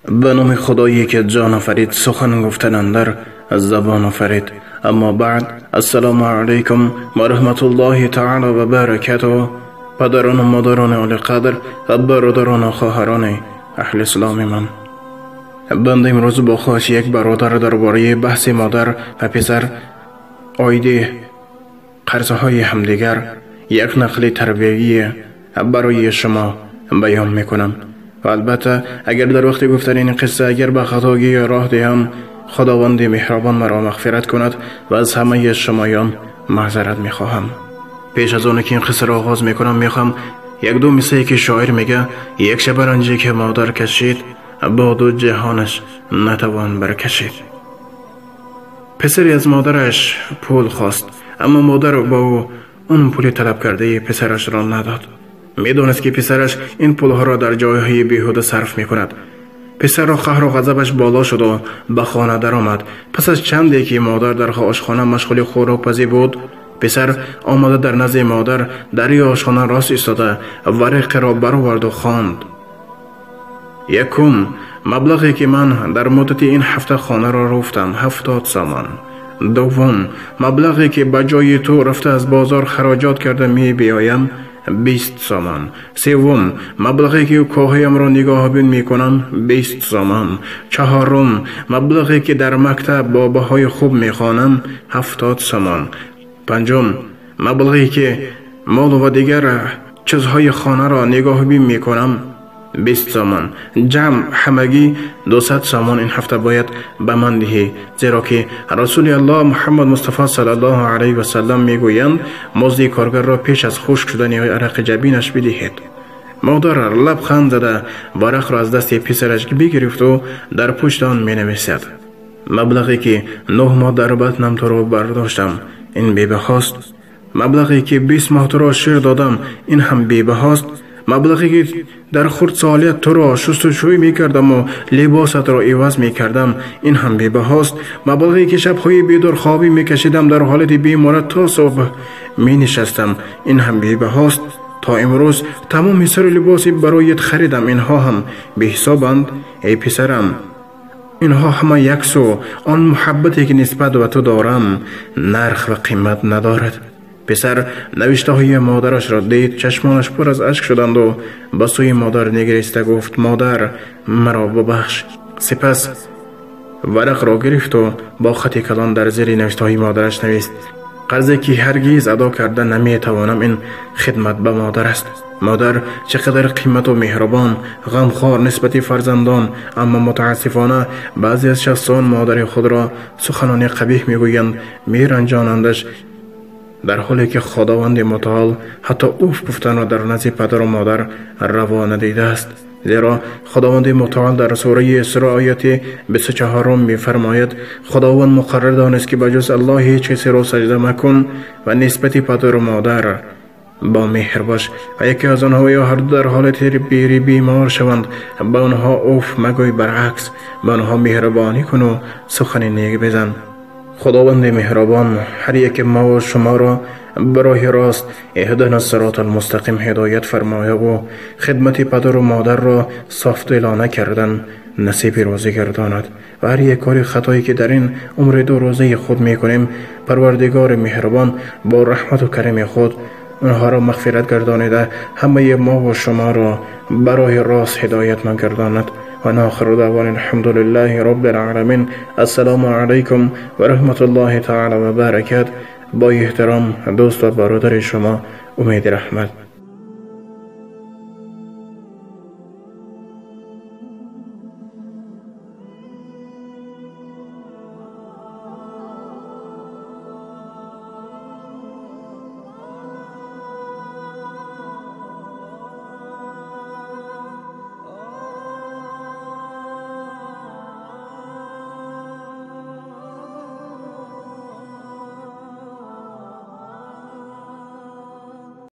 Ба номи Худое ки ҷон офарид, сухан гуфтан андар аз забон офарид. Аммо баъд, ассалому алайкум ва раҳматуллоҳи таъоло ва баракатуҳ. Падарон ва модарони олиқадр ва бародарон ва хоҳарони аҳли исломи ман, банда имрӯз бо хоҳиши як бародар дар бораи баҳси модар ва писар оиди қарзҳои ҳамдигар як нақли тарбиявӣ барои шумо баён мекунам. Ва албатта агар дар вақти гуфтани ин қисса агар ба хатогӣ роҳ диҳам, Худованди меҳрубон маро мағфират кунад ва аз ҳамаи шумоён маъзарат мехоҳам. Пеш аз оне ки ин қиссаро оғоз мекунам, мехоҳам як ду мисае ки шоир мега: як шаба ранҷе ки модар кашид, бо ду ҷаҳонаш натавон баркашид. Писаре аз модараш пул хост, аммо модар ба ӯ он пули талаб кардаи писарашро надод. Медонист ки писараш ин пулҳоро дар ҷойҳои беҳуда сарф мекунад. Писарро қаҳру ғазабаш боло шуду ба хона даромад. Пас аз чанде ки модар дар ошхона машғули хӯрокпазӣ буд, писар омада дар назди модар дари ошхона рост истода варақеро бароварду хонд. Якум, маблағе ки ман дар муддати ин ҳафта хонаро руфтам 70 сомон. Дуввум, маблағе ки ба ҷои ту рафта аз бозор хароҷот карда мебиёям 20 сомон. Севум, маблағе ки коҳиямро нигоҳбин мекунам 20 сомон. Чаҳорум, маблағе ки дар мактаб бо баҳои хуб мехонам 70 сомон. Панҷум, маблағе ки молу ва дигар чизҳои хонаро нигоҳбин мекунам 20 сомон. Ҷамъ ҳамагӣ 200 сомон ин ҳафта бояд ба ман диҳӣ, зеро ки Расули Аллоҳ Муҳаммад Мустафо саллаллоҳу алайҳи васаллам мегӯянд: музди коргарро пеш аз хушк шудани арақи ҷабинаш бидиҳед. Модар лабханд зада варақро аз дасти писараш бигирифту дар пушти он менависад: маблағе ки 9 моҳ дар батнам туро бардоштам ин бебаҳост. Маблағе ки 20 моҳ туро шир додам ин ҳам бебаҳост. Маблағе ки дар хурдсолият туро шустушӯй мекардаму либосатро иваз мекардам ин ҳам бебаҳост. Маблағе ки шабҳои бедорхобӣ мекашидам дар ҳолати беморат то субҳ менишастам ин ҳам бебаҳост. То имрӯз тамоми сару либоси бароят харидам инҳо ҳам беҳисобанд. Эй писарам, инҳо ҳама як сӯ, он муҳаббате ки нисбат ба ту дорам нарх ва қимат надорад. Писар навиштаҳои модарашро дид, чашмонаш пур аз ашк шуданду ба сӯи модар нигариста гуфт: модар, маро бубахш. Сипас варақро гирифту бо хати калон дар зери навиштаҳои модараш навист: қарзе ки ҳаргиз адо карда наметавонам ин хидмат ба модар аст. Модар чӣ қадар қимату меҳрубон, ғамхор нисбати фарзандон, аммо мутаассифона баъзе аз шахсон модари худро суханони қабиҳ мегӯянд, меранҷонандаш, дар ҳоле ки Худованди мутаол ҳатто уф гуфтанро дар назди падару модар раво надидааст. Зеро Худованди мутаол дар сураи Исро ояти 24 мефармояд: Худованд муқаррар донист ки ба ҷуз Аллоҳ ҳеҷ касеро саҷда макун ва нисбати падару модар бо меҳр бош ва яке аз онҳо ё ҳарду дар ҳолати пирӣ бемор шаванд, ба онҳо уф магӯй, баръакс ба онҳо меҳрубонӣ куну сухани нек бизан. Худованди меҳрубон ҳар яке мо шуморо ба роҳи рост иҳдина сирота алмустақим ҳидоят фармояву хидмати падару модарро софдилона кардан насиби розӣ гардонад ва ҳар як кори хатое ки дар ин умри дурӯзаи худ мекунем, Парвардигори меҳрубон бо раҳмату карами худ онҳоро мағфират гардонида ҳамаи мову шуморо ба роҳи рост ҳидоят нагардонад. ва آخر دعوانا الحمد لله رب العالمین. السلام علیکم و رحمت الله تعالی و برکات. با احترام دوست و برادر شما امید رحمت.